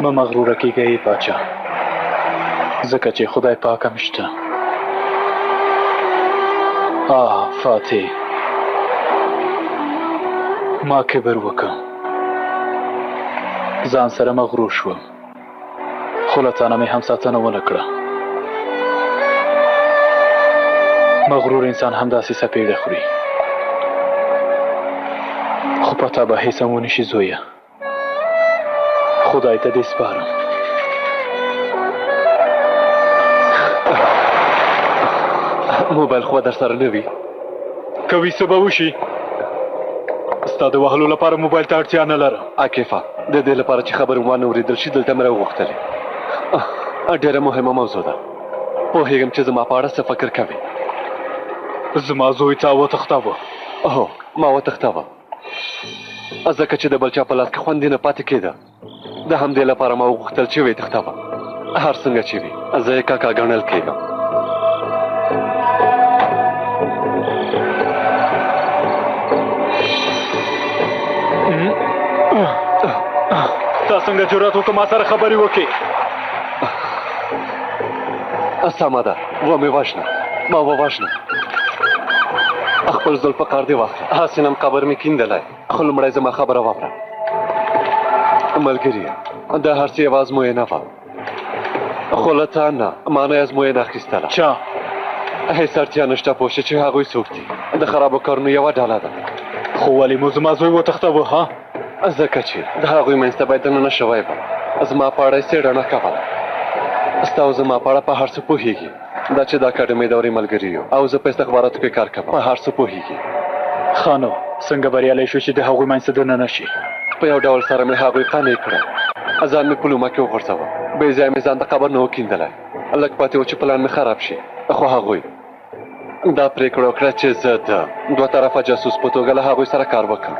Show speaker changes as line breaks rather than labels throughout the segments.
مه مغروره کېږه ای پاچا، ځکه چې خدای پاک هم شته. آه فاتح، ما کبر وکړ، ځان سره مغرور شوم، خو له ځانه مې هم ساتنه ونه کړه. مغرور انسان همداسې څپېړه خوري، خو په تا به هېڅ هم ونه شي زویه. خدای ته دې سپارم.
موبایل خو در سره نه وي.
که وي څه به وشي؟ ستا د وهلو لپاره موبایل ته اړتیا نه لرم.
عاکفه، د دې لپاره چې خبرې وانه ورېدل شي دلته مې راوغوښتلې. ډېره مهمه موضوع ده. پوهېږم چې زما په اړه څه فکر کوې.
زما زوی تا وتښتاوه.
هو، ما وتښتاوه، ځکه چې د بل چا په لاس کې خوندي نه پاتې کېده. د همدې لپاره ما وغوښتل چې ویې تښتوم. هر څنګه چې وي، زه یې کاکا ګڼل کېږم.
تا څنګه جرأت وکړ ما سره خبرې وکړې؟
سمه ده، ومې وژنه، ما ووژنه. خپل ذوالفقار دې واخله، هسې نه هم قبر مې کیندلی. خو لومړی زما خبره واوره ملګریه، دا هر څه یوه ازموینه وه، خو له تا نه ما نه ازموینه اخیستله.
چا؟
هېڅ اړتیا نشته پوه شې چې هغوی څوک دي. د خرابو کارونو یوه ډله ده.
خو ولې مو زما زوی وتښتاوه؟ ها؟
ځکه چې د هغوی منځ ته باید دننه شوی وم. زما په اړه یې څېړنه کوله. ستا او زما په اړه په هر څه پوهېږي. دا چې د اکاډمۍ دورې ملګري یو او زه په استخباراتو کې کار کوم، په هر څه پوهېږي.
ښه نو څنګه بریالی شو چې د هغوی منځ ته دننه شي؟
په یو ډول سره مې هغوی قانع کړل. ځان مې په لومه کې وغورځاوه. بې ځایه مې ځان د قبر نه وکیندلی. لږ پاتې و چې پلان مې خراب شي، خو هغوی دا پرېکړه وکړه چې زه د دوه طرفه جاسوس په توګه له هغوی سره کار وکړم.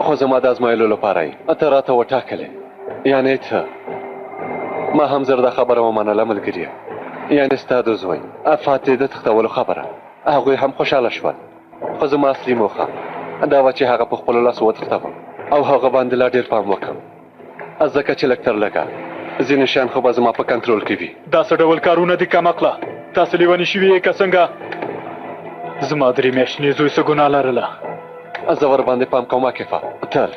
خو زما د ازمایلو لپاره یې ته راته وټاکلې، یعنې ته. ما هم زر دا خبره ومنله ملګریه، یعنې ستا د زوی فاتح د تښتولو خبره. هغوی هم خوشحاله شول، خو زما اصلي موخه دا وه چې هغه په خپلو لاسو وتښتوم او هغه باندې لا ډېر پام وکړم، ځکه چې لږ تر لږه ځینې شیان خو به زما په کنټرول کې وي.
دا څه ډول کارونه دي کم عقله؟ تاسو لیوني شوي یې که څنګه؟ زما 3 میاشتنی زوی څه ګناه لرله؟
زه ورباندې پام کوم عاکفه، تل.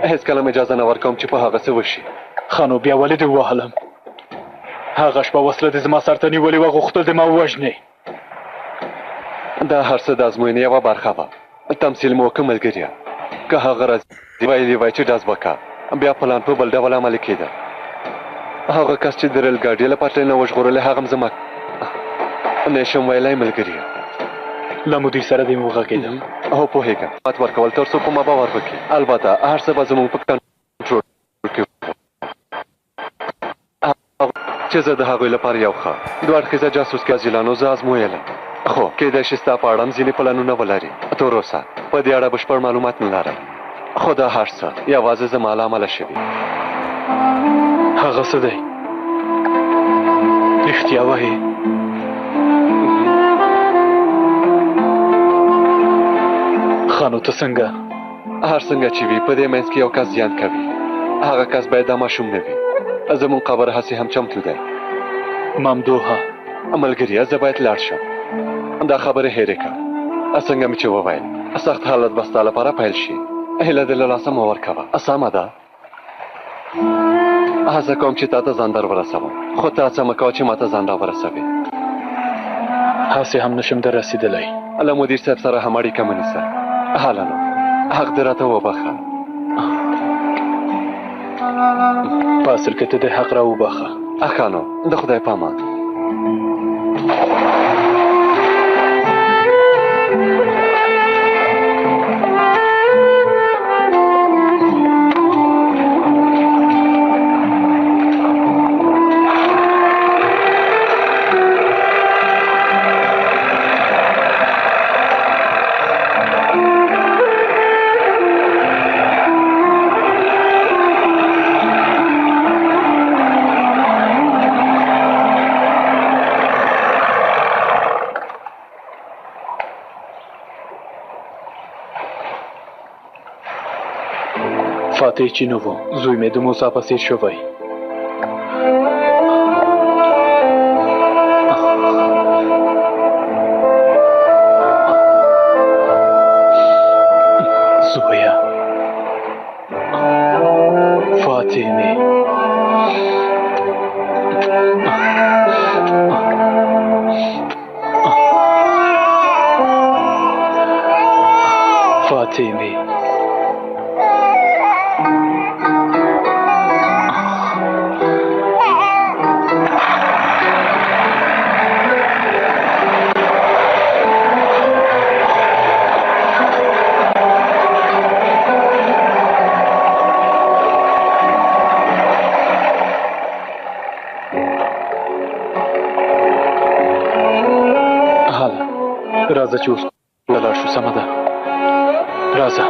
هېڅکله هم اجازه نه ورکوم چې په هغه څه وشي.
ښه نو بیا ولې دې ووهلم؟ هغه شپه وسله دې زما سر ته نیولې وه، غوښتل دې ما ووژنې.
دا هر څه د ازموینې یوه برخه وه. تمثیل مو وکړ ملګریه. که هغه راځي ویلي وای چې ډز وکړه، بیا پلان په بل ډول عملي کېده. هغه کس چې د ریل ګاډي له پټلۍ نه وژغورلې، هغه هم زما نشم ویلی ملګریه.
له مدیر سره دې وغږېدم.
هو پوهېږم. مت ورکول تر څو په ما باور وکړي. البته هر څه به زموږ په کنټرول کې وو، چې زه د هغوی لپاره یو ښه دوه اړخیزه جاسوس کې ازیلانو زه ازمویلم. خو کېدای شي ستا په اړه هم ځینې پلانونه ولري. تر اوسه په دې اړه بشپړ معلومات نه لرم، خو دا هر څه یوازې زما له امله شوي.
هغه څه دی؟ رښتیا وایې؟ ښه نو ته څنګه؟
هر څنګه چې وي، په دې منځ کې یو کس زیان کوي. هغه کس باید دا ماشوم نه وي. زموږ قبر هسې هم چمتو دی.
ممدوحه
ملګریه، زه باید لاړ شم. دا خبرې هېرې کړه. څنګه مې چې وویل، سخت حالت به ستا لپاره پیل شي. هیله دې له لاسه مه ورکوه. سمه ده، هڅه کوم چې تا ته ځان در ورسوم، خو ته هڅه مه کوه چې ما ته ځان را ورسوې.
هسې هم نشم در رسېدلی.
له مدیر صاحب سره هم اړیکه مه نیسه. هله نو، حق دې راته وبخښه.
په اصل کې ته دې حق را وبخښه.
ښه نو، د خدای په امان.
فاتح چې نه و، زوی مې د موسی په څېر شوی. فاطمې راځه چې اوس لاړ شو. سمه ده، راځه.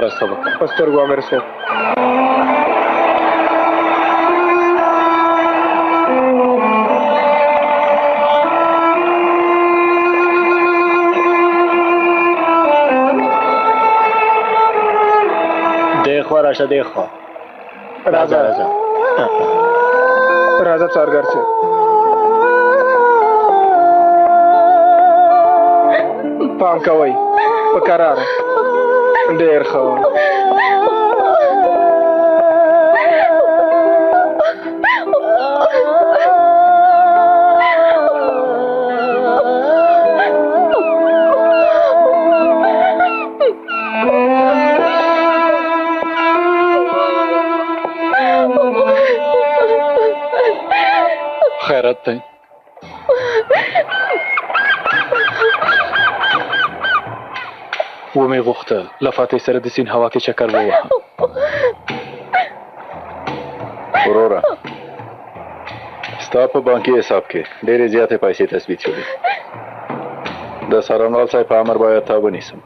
مرسته وکړه.
په سترګو امر صاحب.
دیخوا راشه، دیخوا. راځه راځه
راځه څارګر صاحب. پام کوئ، په کراره. ډېر ښه.
خیرت دی. ومې غوښتل له فاتح سره د سیند هوا کې چکر ووهم.
وروره، ستا په بانکي حساب کې ډېرې زیاتې پیسې تثبیت شوې. د څارنوال صاحب په امر باید تا ونیسم.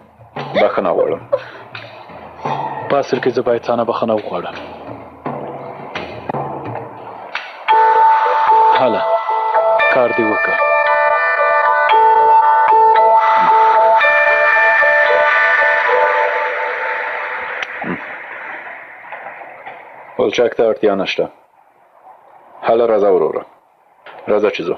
بښنه غواړم.
په اصل کې زه باید تا نه بښنه وغواړم. هله کار دې وکړه.
پلچک ته اړتیا نشته. هله راځه وروره، راځه چې ځو.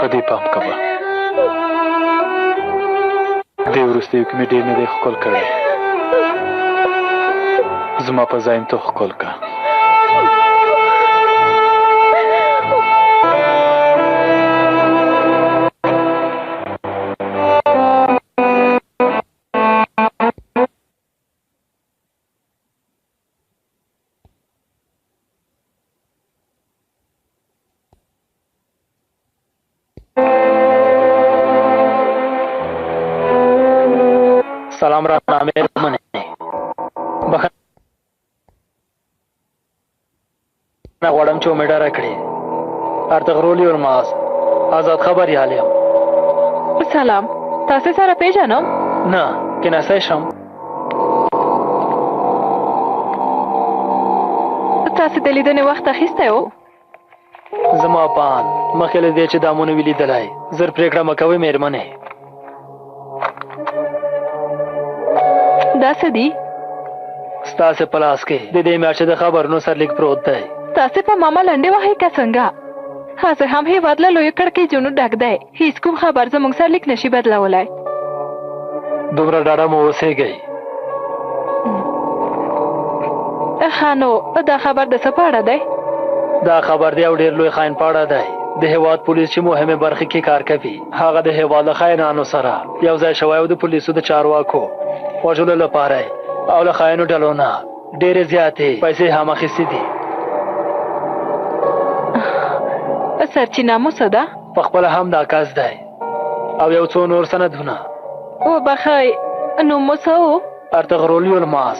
په دې پام کوه. دې وروستیو کې مې ډېر نه دی ښکل کړی. زما په ځای هم ته ښکل که.
سلام را مېرمنې، بښنه غواړم چې ومې ډاره کړې. ارطغرل یلماز، ازاد خبریال یم.
سلام، تاسې سره پیژنم؟
نه، کیناستی شم.
تاسې د لیدنې وخت اخیستی و؟
زما په اند مخکې له دې چې دا مو نه وي لیدلی، زر پرېکړه مه کوئ مېرمنې.
دا څه دي؟
ستاسې په لاس کې د دې میاشتې د خبرونو سرلیک پروت دی.
تاسې په ما ملنډې وهئ که څنګه؟ هسې هم هېواد له لویو کړکېچونو ډک دی، هیڅ کوم خبر زموږ سرلیک نشي بدلولی.
دومره ډاډه مو اوسېږئ.
ښه نو دا خبر د څه په اړه دی؟
دا خبر د یو ډېر لوی خاین په اړه دی. د هېواد پولیس چې مهمې برخې کې کار کوي، هغه د هېواد له خاینانو سره یو ځای شوی او د پولیسو د چارواکو وژلو لپاره او له خاینو ډلو نه ډېرې زیاتې پیسې هم اخیستې دي.
سرچینه مو څه ده؟
په خپله هم دا کس دی او یو څو نور سندونه.
وبخښئ، نوم مو څه و؟
ارطغرل یلماز.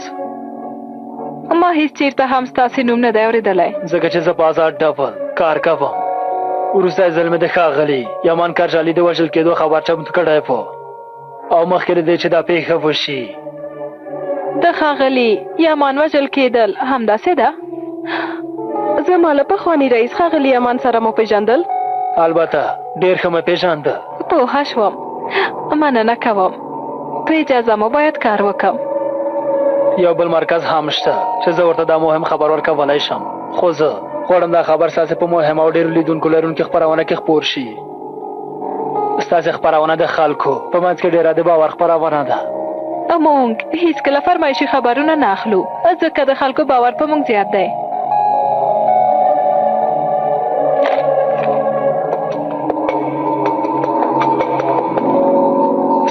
ما هیڅ چیرته هم ستاسې نوم نه دی اورېدلی.
ځکه چې زه په ازاد ډول کار کوم. وروستی ځل مې د ښاغلي یمان کرجالي د وژل کېدو خبر چمتو کړی و او مخکې له دې چې دا پېښه وشي.
د ښاغلي یمان وژل کېدل همداسې ده؟ زما له پخواني رئیس ښاغلي یمان سره مو پېژندل؟
البته، ډېر ښه مې پېژانده.
پوهه شوم، مننه کوم. په اجازه مو باید کار وکم.
یو بل مرکز هم شته چې زه ورته دا مهم خبر ورکولی شم، خو زه غواړم دا خبر ستاسې په مهمه او ډېرو لیدونکو لرونکې خپرونه کې خپور شي. ستاسې خپرونه د خلکو په منځ کې ډېره د باور خپرونه ده.
موږ هیڅکله فرمایشي خبرونه نه اخلو، ځکه د خلکو باور په موږ زیات دی.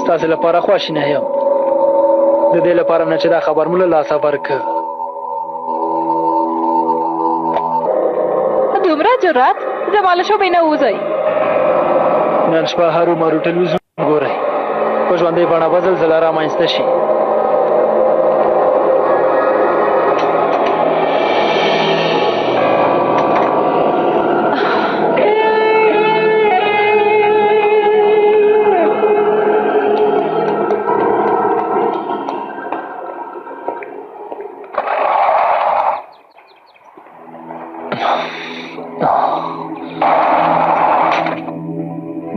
ستاسې لپاره خواشینی یم، د دې لپاره نه چې دا خبر مو له لاسه ورکړ.
دومره جرأت؟ زما له شعبې نه ووځئ.
نن شپه هرومرو ټلویزیون ګورئ، په ژوندۍ بڼه به زلزله رامنځته شي.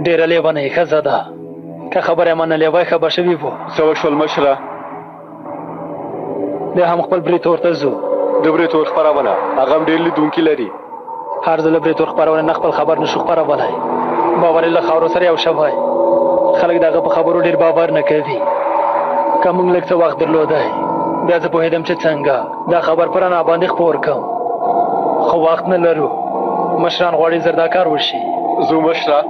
ډېره لېونۍ ښځه ده، که خبره یې منلې وای ښه به شوي وو.
څه وشول مشره؟
بیا هم خپل برېتور ته ځو.
د برېتور خپرونه هغه هم ډېر لیدونکي لري.
هر ځل له برېتور خپرونې نه خپل خبر نشو خپرولی. باور یې له خاورو سره یو شوی. خلک د هغه په خبرو ډېر باور نه کوي. که موږ لږ څه وخت درلودای، بیا زه پوهېدم چې څنګه دا خبر په رڼا باندې خپور کړم، خو وخت نه لرو. مشران غواړي زر دا کار وشي.
ځو مشره.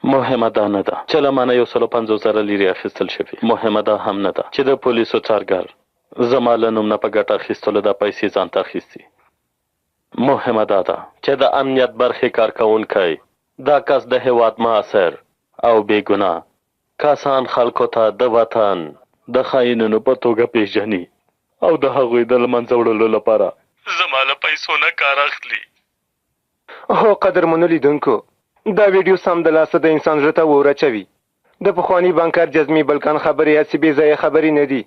مهمه دا نه ده چې له مانه 150,000 لیرې اخیستل شوي. مهمه دا هم نه ده چې د پولیسو څارګر زما له نوم نه په ګټه اخیستلو دا پیسې ځان ته اخیستي. مهمه دا ده چې د امنیت برخې کارکوونکی دا کس د هیواد معاصر او بېګناه کسان خلکو ته د وطن د خاینینو په توګه پیژني او د هغوی د له منځه وړلو لپاره زما له پیسو نه کار اخلي.
هو قدرمنو لیدونکو، دا ویډیو سمدلاسه د انسان زړه ته اور اچوي. د پخواني بانکر جزمي بلکان خبرې هسې بې ځایه خبرې نه دي.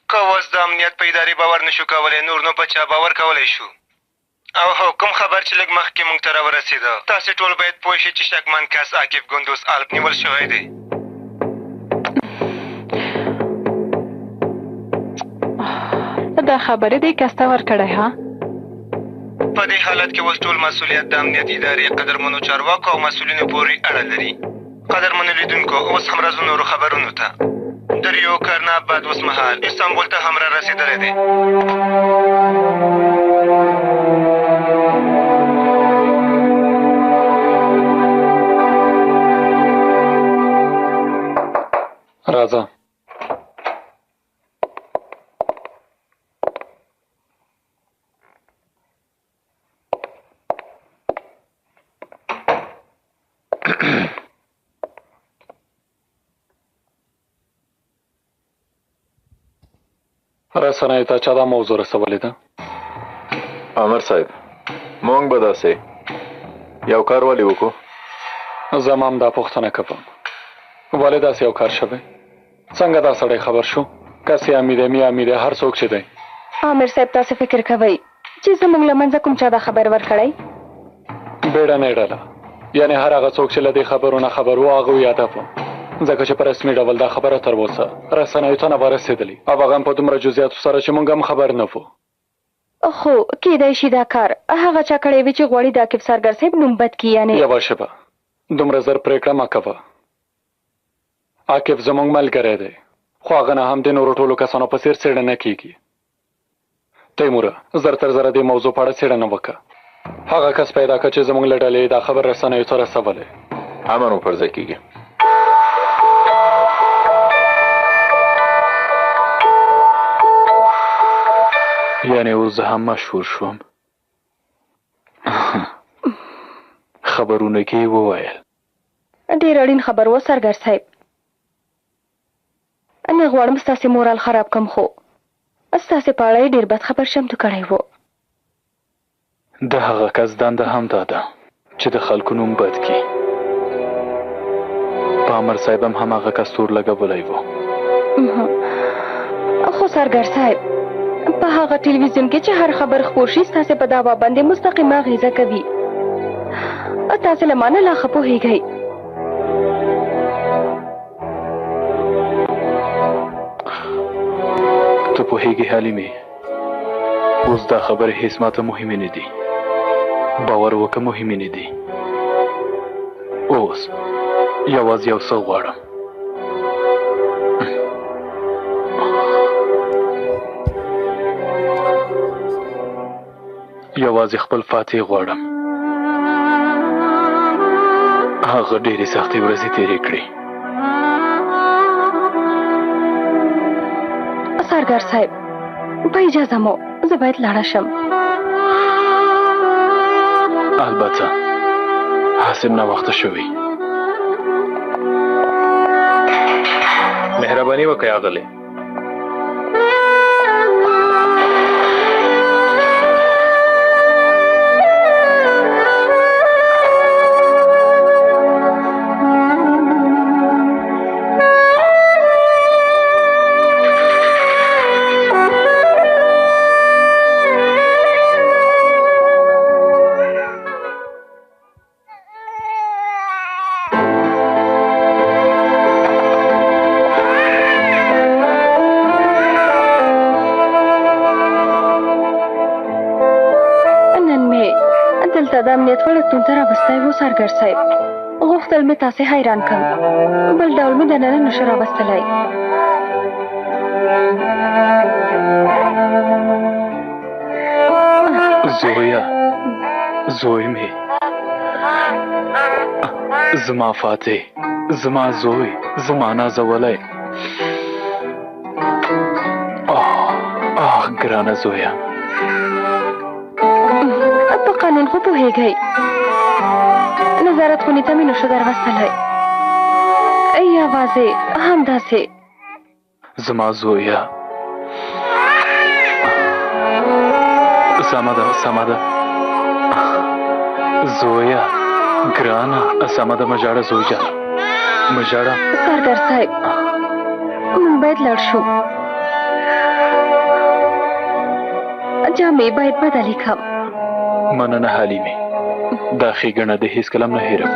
که اوس د امنیت په ادارې باور نشو کولی، نور نو په چا باور کولی شو؟ او هو، کوم خبر چې لږ مخکې موږ ته راورسېده، تاسې ټول باید پوه شئ چې شکمن کس عاکف ګوندوز الپ نیول شوی دی.
دا خبرې دې کس ته ورکړی ها؟
په دې حالت کې اوس ټول مسؤلیت د امنیت ادارې قدرمنو چارواکو او مسؤلینو پورې اړه لري. قدرمنو لیدونکو، اوس هم راځو نورو خبرونو ته. د ریو کرنا باد اوس مهال استانبول ته هم را رسېدلی دی.
راځه. رسنیو ته چا دا موضوع رسولې ده؟
امر صاحب، مونږ به داسې یو کار ولې وکړو؟
زه هم دا پوښتنه کوم، ولې داسې یو کار شوی؟ څنګه دا سړی خبر شو؟ کسې امیر، می امیر، هر څوک چې دی.
امیر صاحب، تاسې فکر کوئ
چې زموږ له منځه کوم چا دا خبر ورکړی؟
بیړنۍ ډله، یعنې هر هغه څوک چې له دې خبرو نه خبر وو هغوی هدف وو، ځکه چې په رسمي ډول دا خبره تر اوسه رسنیو ته نه وه رسېدلې او هغه هم په دومره جزئیاتو سره چې موږ هم خبر نه وو.
خو کېدای شي دا کار هغه چا کړی وي چې غواړي د عاکف څارګر صاحب نوم بد کړي. یعنې
یوه شېبه، دومره زر پرېکړه مه کوه. عاکف زموږ ملګری دی، خو هغه نه هم د نورو ټولو کسانو په څېر څېړنه کېږي. تیموره، زر تر زره دې موضوع په اړه څېړنه وکړه. هغه کس پیدا کړه چې زموږ له ډلې یې دا خبر رسنیو ته رسولی.
امر مو پر ځای کېږي.
یعنې اوس زه هم مشهور شوم. خبرونه کې یې وویل.
ډېر اړین خبر و سرګر صاحب. نه غواړم ستاسې مورال خراب کړم، خو ستاسې په اړه یې ډېر بد خبر چمتو کړی و.
د هغه کس دنده هم دا ده چې د خلکو نوم بد کړي. په امر صاحب هم هماغه کس تور لګولی و.
خو سرګر صاحب، په هغه ټلویزیون کې چې هر خبر خپور شي ستاسې په دعوا باندې مستقیمه اغېزه کوي. تاسې له ما نه لا ښه پوهېږئ.
ته پوهېږې حلیمې، اوس دا خبرې هېڅ ماته مهمې نه دي. باور وکړه مهمې نه دي. اوس یوازې یو څه غواړم. یوازې خپل فاتح غواړم. هغه ډېرې سختې ورځې تېرې کړې.
سرګر صاحب، په اجازه مو، زه باید لاړه شم.
البته هسې ناوخته شوی.
مهرباني وکړئ اغلې.
د امنیت وړکتون ته راوستی و سرګر صاحب. غوښتل مې تاسې حیران کړم، بل ډول مې دننه نشو راوستلی.
زویه، زوی مې، زما فاتح، زما زوی، زما نازولی. آه ګرانه زویه.
په قانون خو پوهېږئ، نظارت خونې ته مې نشو دروستلی، یوازې همداسې.
زما زویه، سمه ده، سمه ده زویه، ګرانه، سمه ده. مه ژاړه زوی جانه، مه ژاړه.
سرګر صاحب، موږ باید لاړ شو. جامې باید بدلې کړم.
مننه حلیمې، دا ښېګڼه دې هېڅکله هم نه هېروم.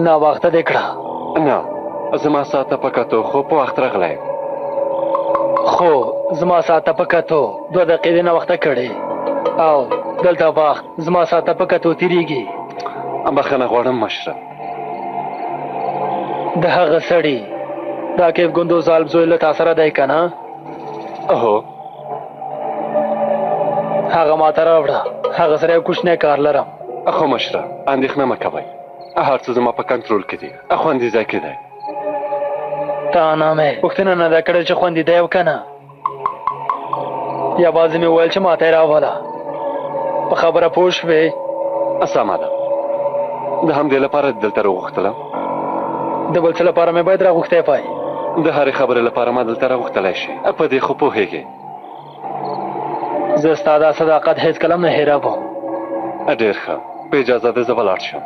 ناوخته دې کړه.
نه، زما ساعت ته په کتو خو په وخت راغلی.
خو زما ساعت ته په کتو 2 دقیقې دې ناوخته کړې او دلته وخت زما ساعت ته په کتو تېرېږي.
بخښنه غواړم مشره.
د هغه سړي د عاکف ګوندوزالب زوی له تا سره دی که نه؟
هو.
هغه ماته راوړه، هغه سره یو کوچنی کار لرم.
خو مشره اندېښنه مه کوئ، هر څه زما په کنټرول کې دي، خوندي ځای کې دی.
تا نه مې پوښتنه نه ده کړې چې خوندي دی او که نه، یوازې مې وویل چې ماته یې راوله. په خبره پوه شوې؟
سمه ده، د همدې لپاره دې دلته راوغوښتلم.
د بل څه لپاره مې باید راغوښتی وای.
د هرې خبرې لپاره ما دلته راغوښتلی شې، په دې خو پوهېږې.
زه ستا دا صداقت هېڅکله هم نه هېروم.
ډېر ښه، په اجازه دې زه به لاړ شم.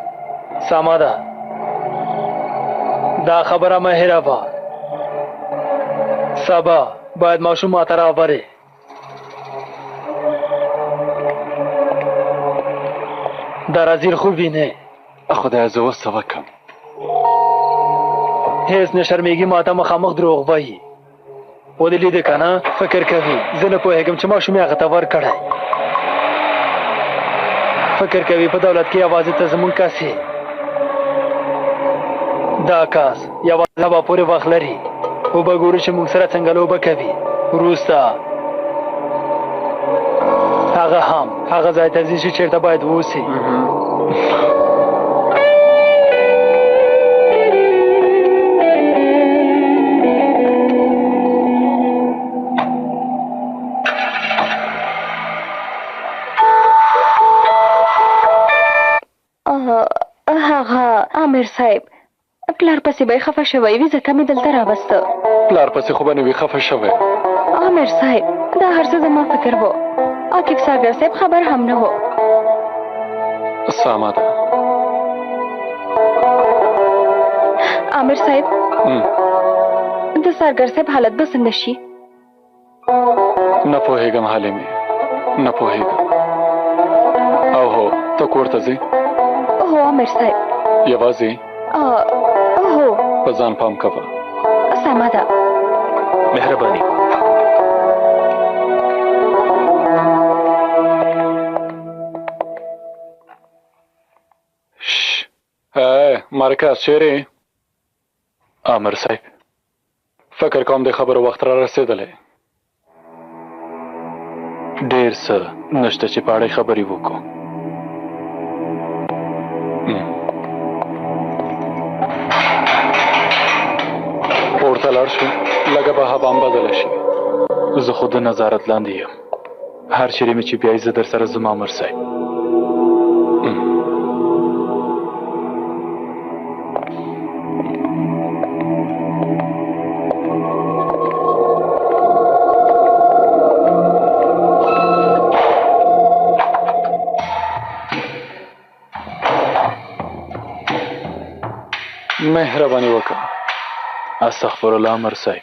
سمه ده، دا خبره مه هېروه. سبا باید ماشوم ماته راورې. دا راځیر خو وینې.
خدایه زه اوس څه وکړم؟
هېڅ نه شرمېږي، ماته مخامخ دروغ وایي. ودې لیده که نه؟ فکر کوي زه نه پوهېږم چې ماشوم یې هغه ته ورکړی. فکر کوي په دولت کې یوازې ته زموږ کس یې. دا کس یوازې سبا پورې وخت لري، وبه ګورو چې موږ سره څنګه لوبه کوي. وروسته هغه هم هغه ځای ته ځي چې چېرته باید واوسي.
هغه امیر صاحب پلار پسې به یې خفه شوی وي، ځکه مې دلته راوسته.
پلار پسې خو به نه وي خفه شوی.
امیر صاحب دا هر څه زما فکر و، عاکف ساګر صاحب خبر هم نه و.
سمه ده.
امیر صاحب د سارګر صاحب حالت به څنګه شي؟
نه پوهېږم حلیمې، نه پوهېږم. او هو، ته کور ته ځې؟
هو امیر صاحب.
یوازې؟
هو.
په ځان پام کوه.
سمه ده.
مهرباني.
مرکز چیرې؟
امر صاحب
فکر کوم د خبرو وخت را رسېدلی.
ډېر څه نشته چې په اړه خبرې وکړو.
پورته لاړ شو، لږه به هوا هم بدله شي.
زه خو د نظارت لاندې یم، هر چېرې مې چې بیایي زه در سره ځم امر صاحب.
مهرباني وکړه.
استغفر الله امر صاحب.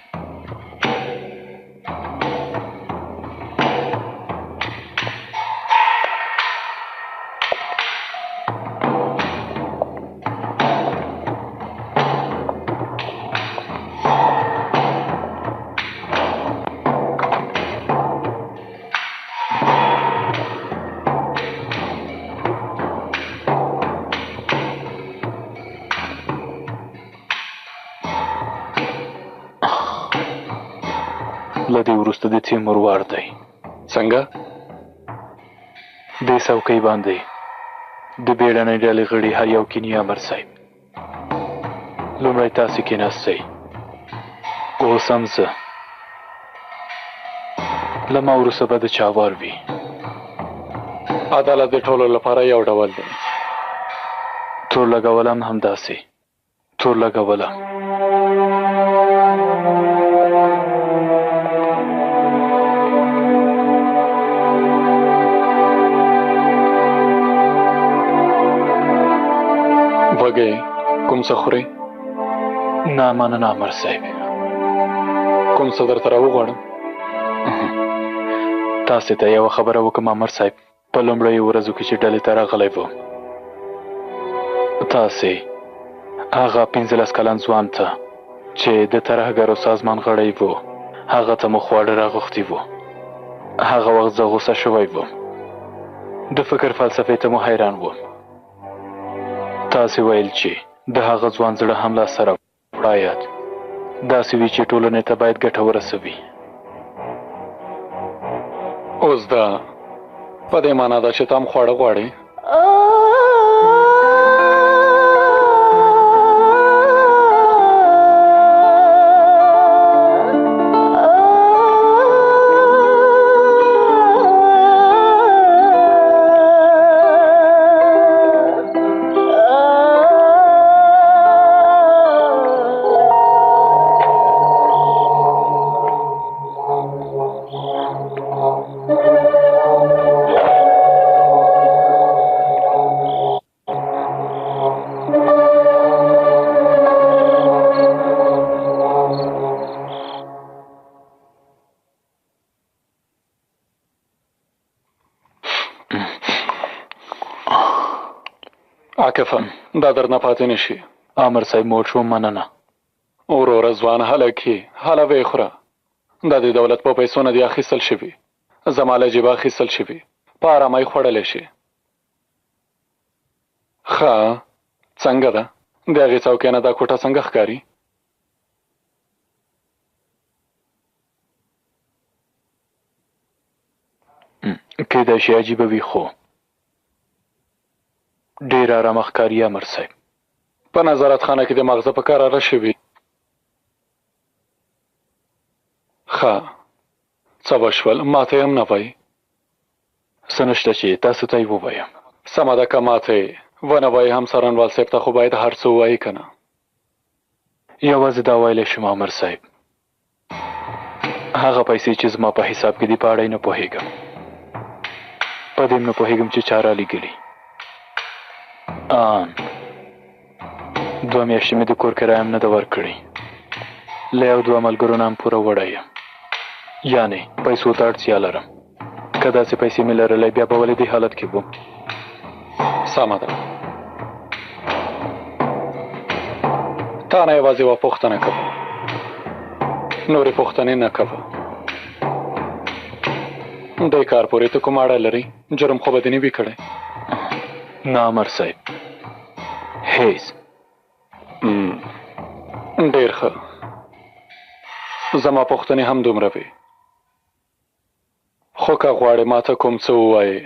له دې وروسته د تیمور وار دی.
څنګه؟
دې څوکۍ باندې د بیړنۍ ډلې غړي هر یو کیني امر صاحب. لومړی تاسې کیناستئ، اوس هم زه. له ما وروسته به د چا وار وي.
عدالت د ټولو لپاره یو ډول دی.
تور لګول هم همداسې تور لګوله.
وږی کوم څه خورې؟
نه مننه امر صاحب.
کوم څه درته راوغواړم؟
تاسې ته یوه خبره وکړم امر صاحب. په لومړیو ورځو کې چې ډلې ته راغلی وم، تاسې هغه 15 کلن ځوان ته
چې د ترهګرو سازمان غړی و، هغه ته مو خواړه راغوښتي وو. هغه وخت زه غوسه شوی وم، د فکر فلسفې ته مو حیران وم. تاسې ویل چې د هغه ځوان زړه هم لاسته راوړاید داسې وي چې ټولنې ته باید ګټه ورسوي.
اوس دا په دې معنا ده چې ته هم خواړه غواړې؟ عاکفه، دا درنه پاتې نه شي.
امر صاحب موړ شوم، مننه.
وروره ځوان هلک یې، هله ویې خوره. دا د دولت په پیسو نه دي اخیستل شوي، زما له جیبه اخیستل شوي، په ارامۍ خوړلی شي. ښه څنګه ده؟ د هغې څوکۍ نه دا کوټه څنګه ښکاري؟
کیدای شي عجیبه وي، خو ډېر ارامه ښکاري امر صاحب.
په نظارت خانه کې د ماغزه په کراره شوي. ښه څه وشول؟ ماته یې هم نه وایي.
څه نشته چې تاسو ته یې ووایم.
سمه ده، که ماته یې ونه وایي هم څارنوال صاحب ته خو باید هر څه ووایي که نه؟
یوازې دا ویلی شم امر صاحب، هغه پیسې چې زما په حساب کې دي په اړه یې نه پوهېږم، په دې هم نه پوهېږم چې چا رالیږلي. آن 2 میاشتې مې د کور کرایه هم نه ده ورکړې، له یو دوه ملګرو نه هم پوره وړی یم، یعنې پیسو ته اړتیا لرم. که داسې پیسې مې لرلی بیا به ولې دې حالت کې وم؟
سمه ده، تا نه یوازې یوه پوښتنه کوم، نورې پوښتنې نه کوه. دې کار پورې ته کومه اړه لرې؟ جرم خو به دې نه وي کړی؟
نه امر صاحب، هیڅ.
ډېر ښه، زما پوښتنې هم دومره وې، خو که غواړې ما ته کوم څه ووایې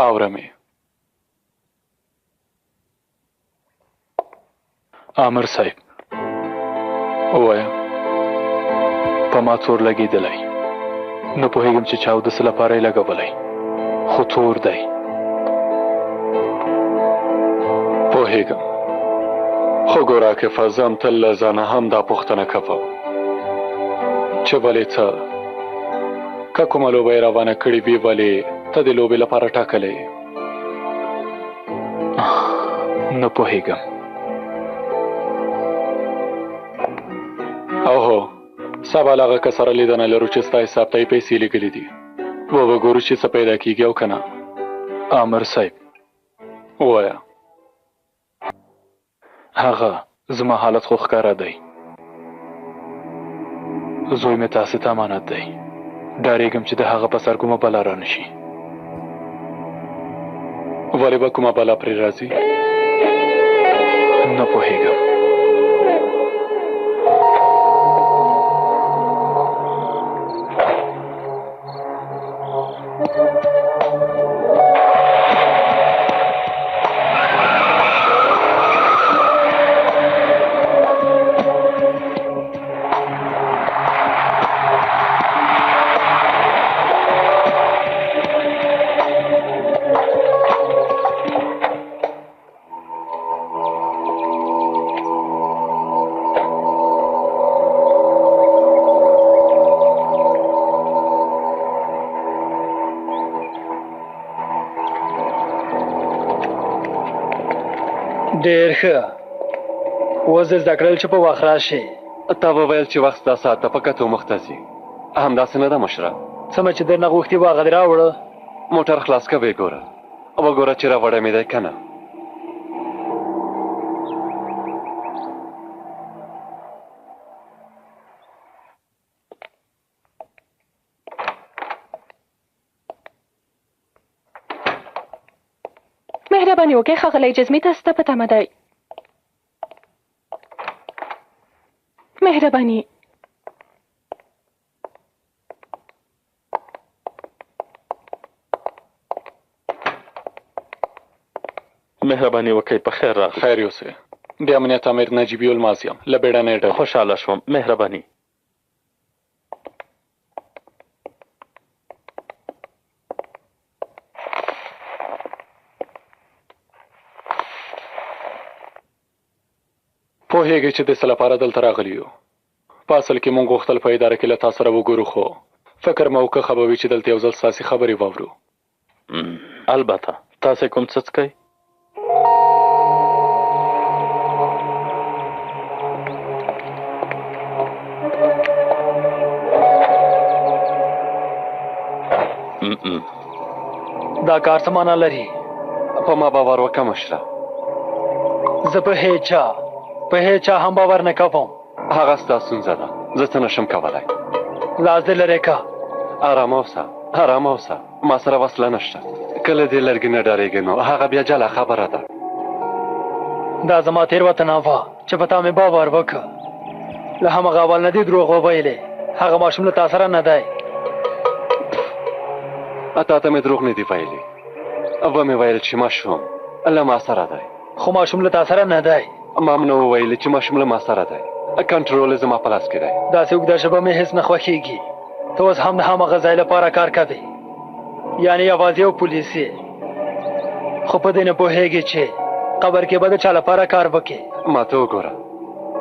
اورم یې.
امر صاحب.
ووایه.
په ما تور لګېدلی، نه پوهېږم چې چا او د څه لپاره یې لګولی، خو تور دی.
پوهېږم، خو ګوره عاکفه، زه هم تل له ځانه هم دا پوښتنه کوم چې ولې ته که کومه لوبه یې روانه کړې وي، ولې ته د لوبې لپاره ټاکلی یې؟
نه پوهېږم.
اوهو، سبا له هغه کس سره لیدنه لرو چې ستا حساب ته یې پیسې لیږلي دي. وبه ګورو چې څه پیدا کیږي او که نه.
امر صاحب.
ووایه.
هغه زما حالت خو ښکاره دی، زوی مې تاسې ته امانت دی، ډارېږم چې د هغه په سر کومه بلا رانه شي.
ولې به کومه بلا پرې راځي؟
نه پوهېږم.
ډېر ښه، اوس دې زده کړل چې په وخت راشې.
تا وویل چې وخت ستا ساعت ته په کتو مخته ځي، همداسې نه ده مشره؟
څه مې چې درنه غوښتي وه هغه دې راوړه.
موټر خلاص که ویې ګوره، وګوره چې راوړی مې دی که نه.
مهرباني وکړئ ښاغلی جزمي تاسو ته په تمه دی. مهرباني.
مهرباني وکړئ، په خیر راغلی.
خیر یوسې. د امنیت امیر نجیب یولماز یم، له بیړنۍ ډلې.
خوشحاله شوم، مهرباني.
پوهېږئ چې د څه لپاره دلته راغلي یو؟ په اصل کې مونږ غوښتل په اداره کې له تا سره وګورو، خو فکر مو وکړ ښه به وي چې دلته یو ځل ستاسې خبرې واورو.
البته. تاسې کوم څه څکئ؟
دا کار څه معنا لري؟
په ما باور وکړه مشره.
زه په هیچا هم باور نه کوم.
هغه ستا ستونزه ده، زه څه نشم کولی.
لاس دې لرې که.
ارامه اوسه، ارامه اوسه، ما سره وسله نشته. که له دې لرګي نه ډارېږې نو هغه بیا جلا خبره ده.
دا زما تېروتنه وه چې په تا مې باور وکړ. له همغه اول نه دې دروغ وویلې. هغه ماشوم له تا سره نه دی.
تا ته مې دروغ نه دي ویلي. ومې ویل چې ماشوم له ما سره دی.
خو ماشوم له تا سره نه دی.
ما هم نه وویل چې ماشوم له ما سره دی. کنټرول زما په لاس کې دی.
داسې اوږده ژبه مې هېڅ نه خوښېږي. ته اوس هم د هماغه ځای لپاره کار کوې، یعنې یوازې یو پولیس یې، خو په دې نه پوهېږې چې قبر کې به د چا لپاره کار وکړې.
ما ته وګوره،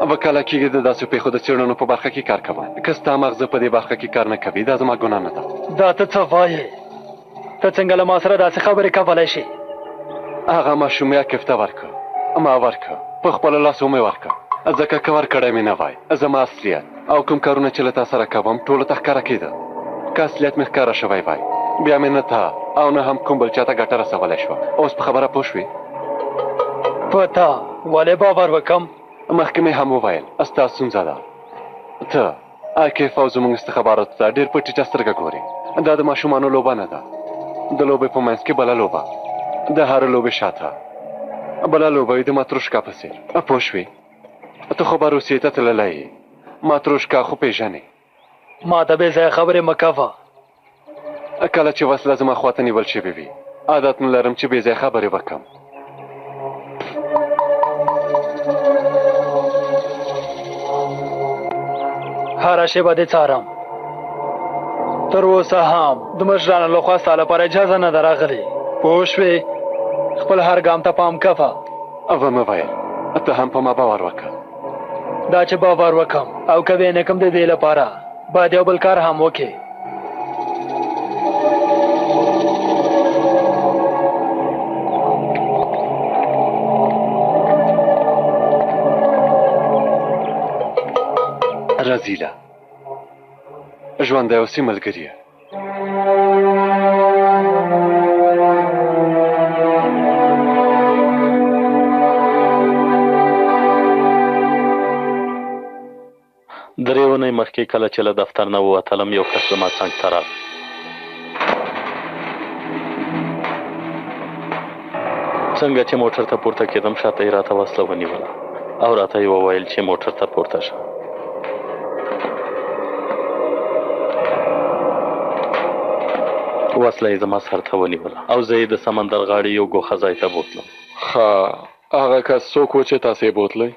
اوه کاله کېږي د داسې پېښو د څېړنو په برخه کې کار کوم. که ستا مغزه په دې برخه کې کار نه کوي، دا زما ګناه نه ده.
دا ته څه وایې؟ ته څنګه له ما سره داسې خبرې کولی شې؟
هغه ماشوم مې عاکف ته ورکړ، ما ورکړ، په خپلو لاسو مې ورکړ، ځکه که ورکړی مې نه وای، زما اصلیت او کوم کارونه چې له تا سره کوم ټولو ته ښکاره کېده. که اصلیت مې ښکاره شوی وای، بیا مې نه تا او نه هم کوم بل چا ته ګټه رسولی شوه. اوس په خبره پوه شوې؟
په تا ولې باور وکم؟
مخکې مې هم وویل، ستا ستونزه ده. ته عاکف او زموږ استخباراتو ته ډېر په ټیټه سترګه ګورې. دا د ماشومانو لوبه نه ده. د لوبې په منځ کې بله لوبه، د هرې لوبې شاته بله لوبه وي، د ماتروشکا په څېر. پوه شوې؟ ته خو به روسیې ته تللی یې، ماتروشکا خو پېژنې.
ما ته بې ځایه خبرې مه کوه.
کله چې وسله زما خواته نیول شوې وي، عادت نه لرم چې بې ځایه خبرې وکړم.
هره شېبه دې څارم. تر اوسه هم د مشرانو لخوا ستا لپاره اجازه نه ده راغلې. پوه شوې؟ خپل هر ګام ته پام کوه.
ومې ویل، ته هم په ما باور وکړه.
دا چې باور وکم او که ویې نه کړم، د دې لپاره باید یو بل کار هم وکړې.
رزیله، ژوندی اوسې ملګریه.
درې اونۍ مخکې کله چې له دفتر نه ووتلم، یو کس زما څنګ ته راغی. څنګه چې موټر ته پورته کېدم، شاته یې راته وسله ونیوله او راته یې وویل چې موټر ته پورته شه. وسله یې زما سر ته ونیوله او زه یې د سمندر غاړې یو ګوښه ځای ته بوتلم.
ښه، هغه کس څوک و چې تاسې یې بوتلئ؟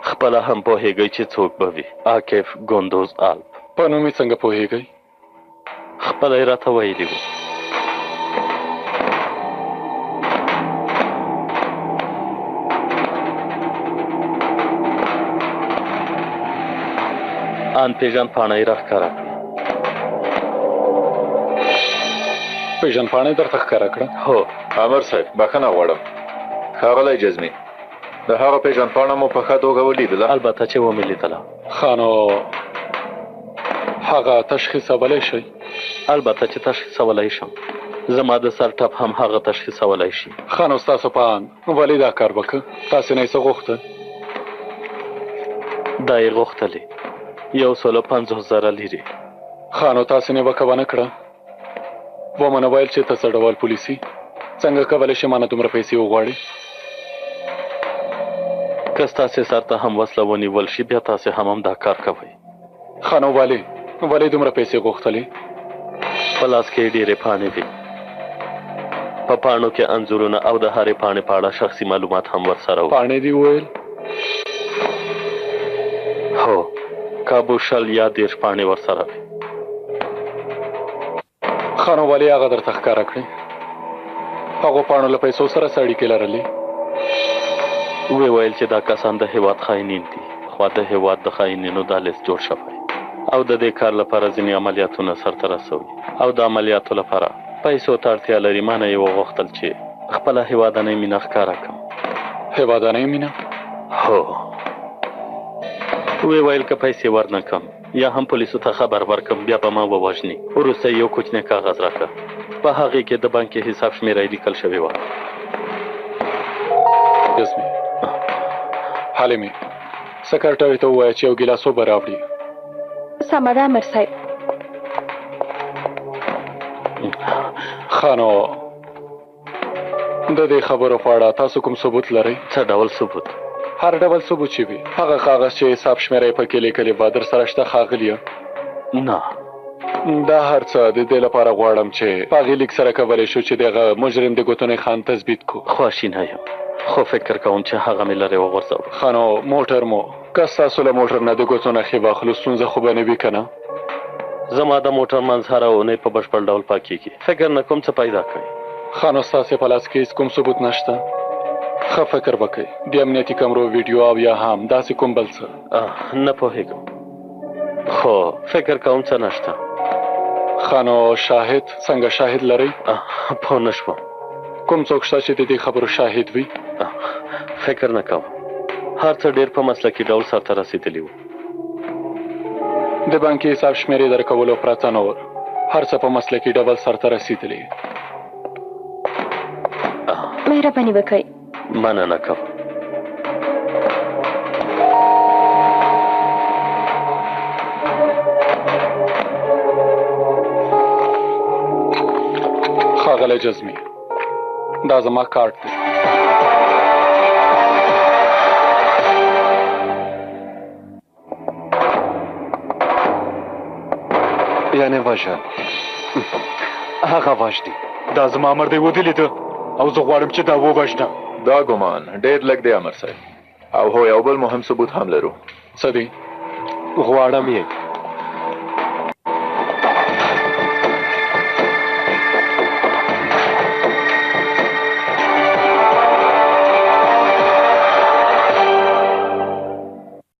خپله هم پوهېږئ چې څوک به وي. عاکف ګوندوز آلپ.
په نوم یې څنګه پوهېږئ؟
خپله یې راته ویلي وو. ان پېژندپاڼه یې راښکاره کړه.
پېژندپاڼه یې درته ښکاره کړه؟
هو.
امر صاحب، بښنه غواړم. ښاغلی جزمي، د هغه پېژندپاڼه مو په ښه توګه ولیدله؟
البته چې ومې لیدله.
ښه نو هغه تشخیصولی شئ؟
البته چې تشخیصولی شم. زما د سر ټپ هم هغه تشخیصولی شي.
ښه نو ستاسو په اند ولې دا کار وکړ؟ تاسې نه یې څه غوښتل؟
دا یې غوښتلې 150,000 لیرې.
ښه نو تاسې نیوکه ونه کړه؟ ومه نه ویل چې ته څه ډول پولیس یې؟ څنګه کولی شي مانه دومره پیسې وغواړي؟
که ستاسې سر ته هم وسله ونیول شي، بیا تاسې هم همدا کار کوئ.
ښه نو ولې ولې دومره پیسې غوښتلې؟
په لاس کې یې ډېرې پاڼې وې. په پاڼو کې انځورونه او د هرې پاڼې په اړه شخصي معلومات هم ورسره وو.
پاڼې دې وویل؟
هو، کابو 20 یا 30 پاڼې ورسره وې.
ښه نو ولې هغه درته ښکاره کړې؟ هغو پاڼو له پیسو سره څه اړیکې لرلې؟
ویې ویل چې دا کسان د هېواد خاینین دي، خو د هېواد د خاینینو دا لیست جوړ شوی او د دې کار لپاره ځینې عملیاتونه سرته رسوي او د عملیاتو لپاره پیسو ته اړتیا لري. ما نه یې وغوښتل چې خپله هېوادنۍ مینه ښکاره کړم.
هېوادنۍ مینه؟
هو. ویې ویل که پیسې ورنه کړم یا هم پولیسو ته خبر ورکړم، بیا به ما ووژني. وروسته یې یو کوچنی کاغذ راکړ، په هغې کې د بانکي حساب شمېره یې لیکل شوې وه.
جزمي حلیمې، سکرټري ته ووایه چې یو ګیلاس اوبه راوړي.
سمه ده امر صاحب.
ښه نو د دې خبرو په اړه تاسو کوم ثبوت لرئ؟
څه ډول ثبوت؟
هر ډول ثبوت چې وي. هغه کاغذ چې حساب شمېره یې پکې لیکلې وه درسره شته ښاغلیه؟
نه.
دا هر څه د دې لپاره غواړم چې په هغې لیک سره کولی شو چې د هغه مجرم د ګوتو نښان تثبیت کړو.
خواشینی یم، خو فکر کوم چې هغه مې لرې وغورځوه.
ښه نو موټر مو، که ستاسو له موټر نه د ګوتو نښې واخلو ستونزه خو به نه وي که نه؟
زما د موټر منځ هره اونۍ په بشپړ ډول پاکېږي. فکر نه کوم څه پیدا کړئ.
ښه نو ستاسې په لاس کې هېڅ کوم ثبوت نشته؟ ښه فکر وکړئ، د امنیتي کمرو ویډیو او یا هم داسې کوم بل څه.
نه پوهېږم، خو فکر کوم څه نشته.
ښه نو شاهد څنګه شاهد لرئ؟
پوه نه شوم.
کوم څوک شته چې د دې خبرو شاهد وي؟
فکر نه کوم. هر څه ډېر په مسلکي ډول سرته رسېدلي وو.
د بانکي حساب شمېرې درکولو پرته نور هر څه په مسلکي ډول سرته رسېدلي.
مهرباني وکړئ.
مننه کوم.
ښاغلی جزمي، دا زما کارت دی.
یعنې وژل، هغه وژني.
دا زما امر دی، ودې لیده او زه غواړم چې دا ووژنم.
دا ګمان ډېر لږ دی امر صاحب. او هو، یو بل مهم ثبوت هم لرو.
څه دی؟
غواړم یې.